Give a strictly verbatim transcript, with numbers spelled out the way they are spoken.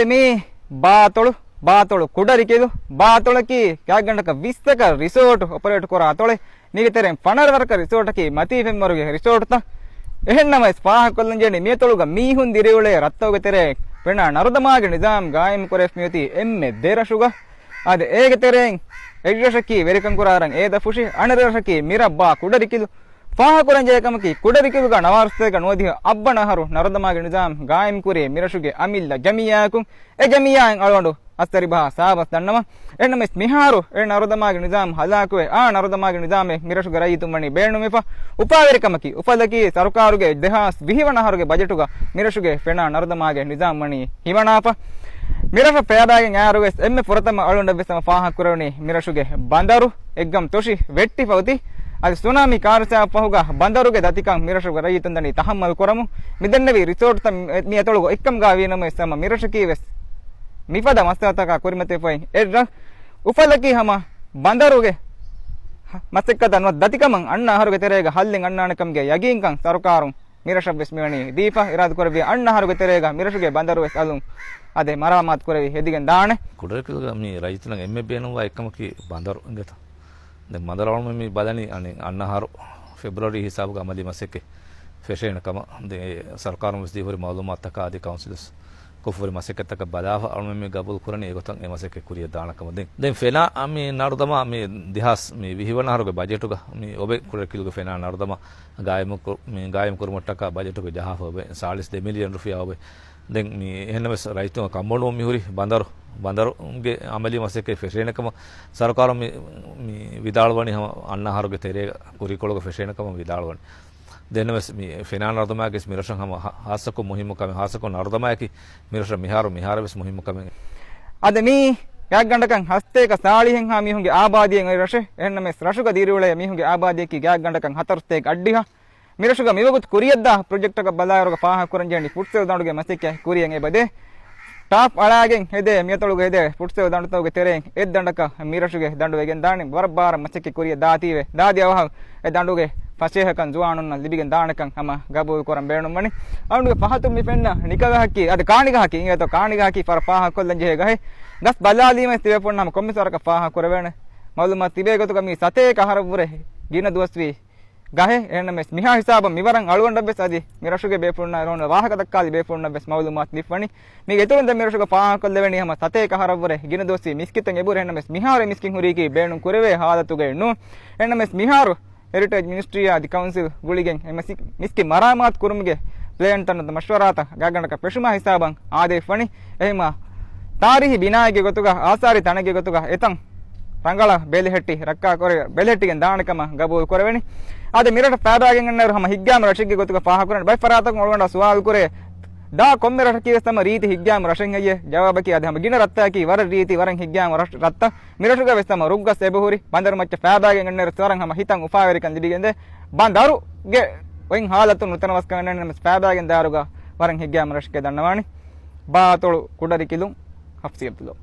މީ ބާތޮޅު، ބާތޮޅު ކުޑަރިކިލު، ބާތޮޅަކީ ގާތްގަނޑަކަށް ވިއްސަކަށް ރިސޯޓު އޮޕަރޭޓް ކުރާ ތޮޅެއް. މީގެ ތެރެއިން ފަނަރަ ވަރަކަށް ރިސޯޓަކީ މަތީ ފެންވަރުގެ ރިސޯޓުތައް. އެހެންނަމަވެސް ފާހަގަކޮށްލަންޖެހެނީ މިއަތޮޅުގަ މީހުން ދިރިއުޅޭ ރަށްތަކުގެ ތެރެއިން ފެނާ ނަރުދަމާގެ ނިޒާމް ގާއިމް ކުރެވިފަ މިއޮތީ އެންމެ ދެ ރަށުގަ. އާދެ، އޭގެ ތެރެއިން އެއް ރަށަކީ ވެރިކަން ކުރާ ރަށް އޭދަފުށި، އަނެއް ރަށަކީ މިރަށް ބާ ކުޑަރިކިލު. ފާހަގަކުރަންޖެހޭ ކަމަކީ، ކުޑަރިކިލުގަ ނަވާރަ ސަތޭކަ ނުވަދިހަ އަށްވަނަ އަހަރު ނަރުދަމާގެ ނިޒާމް ގާއިމް ކުރީ މިރަށުގެ އަމިއްލަ ޖަމިއްޔާއަކުން. އެ ޖަމިއްޔާއިން އަޅުގަނޑު އަސްތަ ރިބަހާ ސާބަސް ދަންނަވަން. އެހެންނަމަވެސް މިހާރު އެ ނަރުދަމާގެ ނިޒާމް ހަލާކުވެ، އާ ނަރުދަމާގެ ނިޒާމެއް މިރަށުގަ ރައްޔިތުން ވަނީ ބޭނުމެފަ. އުފާވެރިކަމަކީ، އުފަލަކީ ސަރުކާރުގެ ދެހާސް ވިހި ވަނަ އަހަރުގެ ބަޖެޓުގަ މިރަށުގެ ފެނާ ނަރުދަމާގެ ނިޒާމް ވަނީ ހިމަނާފަ. މިރަށަށް ފައިދާގެން އައިއިރުވެސް އެންމެ ފުރަތަމަ އަޅުގަނޑަށްވެސް ހަމަ ފާހަގަކުރެވެނީ މިރަށުގެ ބަނދަރު. އެއްގަމް ތޮށި ވެއްޓިފަ އޮތީ. އަދި ސުނާމީ ކާރިސާއަށް ފަހުގަ ބަނދަރުގެ ދަތިކަން މިރަށުގެ ރައްޔިތުން ދަނީ ތަހައްމަލް ކުރަމުން. މިދެންނެވި ރިސޯޓްތައް މި އަތޮޅުގަ އޮތްކަމުގަ ވީނަމަވެސް ހަމަ މިރަށަކީވެސް މިފަދަ މައްސަލަތަކާ ކުރިމަތިވެފައި އެއްރަށް. އުފަލަކީ ހަމަ ބަނދަރުގެ މަސައްކަތަށް ނުވަތަ ދަތިކަމަށް އަންނަ އަހަރުގެ ތެރޭގަ ހައްލެއް އަންނާނެ ކަމުގެ ޔަގީންކަން ސަރުކާރުން މިރަށަށްވެސް މިވަނީ ދީފަ. އިރާދަ ކުރެއްވި އަންނަ އަހަރުގެ ތެރޭގަ މިރަށުގެ ބަނދަރުވެސް އަލުން އާދެ މަރާމާތު ކުރެވި ހެދިގެން ދާނެ. ކުޑަރިކިލުގަ މި ރައްޔިތުންނަށް އެންމެ ބޭނުންވާ އެއްކަމަކީ ބަނދަރު އިނގޭތަ؟ ދެން ބަނދަރު އަޅުމެން މި ބަލަނީ އަނެއް އަންނަ އަހަރު ފެބްރުއަރީ ހިސާބުގަ އަމަލީ މަސައްކަތް ފެށޭނެ ކަމަށް. ދެން ސަރުކާރުން ވެސް ދީފަ ހުރި މައުލޫމާތުތަކާ އަދި ކައުންސިލް ވެސް ކޮށްފަ ހުރި މަސައްކަތްތަކަށް ބަލާފަ އަޅުމެން މި ގަބޫލު ކުރަނީ އެގޮތަށް އެ މަސައްކަތް ކުރިއަށް ދާނެ ކަމަށް. ދެން، ދެން ފެނާ މި ނަރުދަމާ މި ދެހާސް މި ވިހި ވަނަ އަހަރުގެ ބަޖެޓުގަ މި އޮވެ ކުޑަރިކިލުގެ ފެނާ ނަރުދަމާ ގާއިމު ކު-، މި ގާއިމު ކުރުމަށްޓަކާ ބަޖެޓުގެ ޖަހާފަ އޮވެ ސާޅީސް ދެ މިލިއަން ރުފިޔާ އޮވެ. ދެން މި އެހެންނަމަވެސް ރައްޔިތުން ކަންބޮޑުވުން މިހުރި ބަނދަރު، ބަނދަރުގެ އަމަލީ މަސައްކަތް ފެށޭނެ ކަމަށް ސަރުކާރުން މި، މި ވިދާޅުވަނީ ހަމަ އަންނަ އަހަރުގެ ތެރޭގަ ކުރީކޮޅުގަ ފެށޭނެ ކަމަށް ވިދާޅުވަނީ. ދެންނަމަވެސް މި ފެނާ ނަރުދަމާގެ މިރަށަށް ހަމަ ހާ-، ހާއްސަކޮށް މުހިއްމު ކަމެއް، ހާއްސަކޮށް ނަރުދަމާއަކީ މިރަށަށް މިހާރު، މިހާރުވެސް މުހިއްމު ކަމެއް. އަދި މީ ގާތްގަނޑަކަށް ހަސަތޭކަ ސާޅީހެއްހާ މީހުންގެ އާބާދީއެއް އޮތް ރަށެއް. އެހެންނަމަވެސް ރަށުގަ ދިރިއުޅޭ މީހުންގެ އާބާދީއަކީ ގާތްގަނޑަކަށް ހަތަރު ސަތޭކަ އަށްޑިހަ. މިރަށުގަ މިވަގުތު ކުރިއަށްދާ ޕްރޮޖެކްޓްތަކަށް ބަލާއިރުގަ ފާހަގަކުރަންޖެހެނީ ފުޓްސަލް ދަނޑުގެ މަސައްކަތް ކުރިއަށް އެބަދޭ. ޓާފް އަޅާގެން ހެދޭ މިއަތޮޅުގަ ހެދޭ ފުޓްސަލް ދަނޑުތަކުގެ ތެރެއިން އެއްދަނޑަކަށް މިރަށުގެ ދަނޑު ވެގެން ދާނެ. ވަރަށް ބާރަށް މަސައްކަތް ކުރިއަށް ދާތީވެ. ދާދި އަވަހަށް އެ ދަނޑުގެ ފަސޭހަކަން ޒުވާނުންނަށް ލިބިގެން ދާނެކަން ހަމަ ގަބޫލު ކުރަން ބޭނުންވަނީ. އަޅުގަނޑުގެ ފަހަތުން މި ފެންނަ ނިކަގަހަކީ، އަދި ކާނިގަހަކީ، އިނގޭތޯ ކާނިގަހަކީ ފަރަށް ފާހަގަކޮށްލަން ޖެހޭ ގަހެއް. ގަސް ބަލާލީމަސް ތިބޭފުޅުންނަށް ހަމަ ކޮންމެސް ވަރަކަށް ފާހަގަ ކުރެވޭނެ. މައުލޫމާތު ތިބޭ ގޮތުގަ މީ ސަތޭކަ އަހަރަށްވުރެ ގިނަ ދުވަސްވީ ގަހެއް. އެހެންނަމަވެސް މިހާ ހިސާބަށް މިވަރަށް އަޅުގަނޑަށްވެސް އަދި މިރަށުގެ ބޭފުޅުންނަށް އެރޮނު ވާހަކަ ދައްކާލި ބޭފުޅުންނަށްވެސް މައުލޫމާތު ލިބިފަނީ. މީގެ އިތުރުން ދެން މިރަށުގަ ފާހަގަކޮށްލެވެނީ ހަމަ ސަތޭކަ އަހަރަށްވުރެ ގިނަ ދުވަސްވީ މިސްކިތަށް އެބުރި. އެހެންނަމަވެސް މިހާރު މިސްކިތް ހުރީކީ ބޭނުން ކުރެވޭ ހާލަތުގައެއް ނޫން. އެހެންނަމަވެސް މިހާރު ހެރިޓޭޖް މިނިސްޓްރީއާ އަދި ކައުންސިލް ގުޅިގެން އެ މިސް-، މިސްކިތް މަރާމާތު ކުރުމުގެ ޕްލޭންތައް ނުވަތަ މަޝްވަރާތައް ގާތްގަނޑަކަށް ފެށުމާ ހިސާބަށް އާދެވިފަނީ. އެހެންމާ ތާރީހީ ބިނާއެއްގެ ގޮތުގަ، އާސާރީ ތަނެއްގެ ގޮތުގަ އެތަން ރަނގަޅަށް ބެލެހެއްޓި ރައްކާ ކުރެ-، ބެލެހެއްޓިގެން ދާނެ ކަމަށް ގަބޫލު ކުރެވެނީ. އަދި މިރަށަށް ފައިދާގެން އަންނައިރު ހަމަ ހިތްގައިމު ރަށެއްގެ ގޮތުގަ ފާހަގަކުރަން ބައެއް ފަރާތަކުން އަޅުގަނޑާ ސުވާލު ކުރޭ، ދާ ކޮންމެ ރަށަކީ ވެސް ހަމަ ރީތި ހިތްގައިމު ރަށެއް ހެއްޔޭ؟ ޖަވާބަކީ އަދި ހަމަ ގިނަ ރަށްތަކަކީ ވަރަށް ރީތި ވަރަށް ހިތްގައިމު ރަށް-، ރަށްތައް. މިރަށުގަ ވެސް ހަމަ ރުއްގަސް އެބަހުރި، ބަނދަރު މައްޗަށް ފައިދާގެން އަންނައިރު ވަރަށް ހަމަ ހިތަށް އުފާވެރިކަން ލިބިގެންދޭ. ބަނދަރުގެ އޮތް ހާލަތުން ނުތަނަވަސްކަން އަންނައިރު ވެސް ފައިދާގެން ދާއިރުގަ ވަރަށް ހިތްގައިމު ރަށެކޭ ދަންނަވާނީ. ބާތޮޅު ކުޑަރިކިލުން ހަފްސީ އަބްދުﷲ.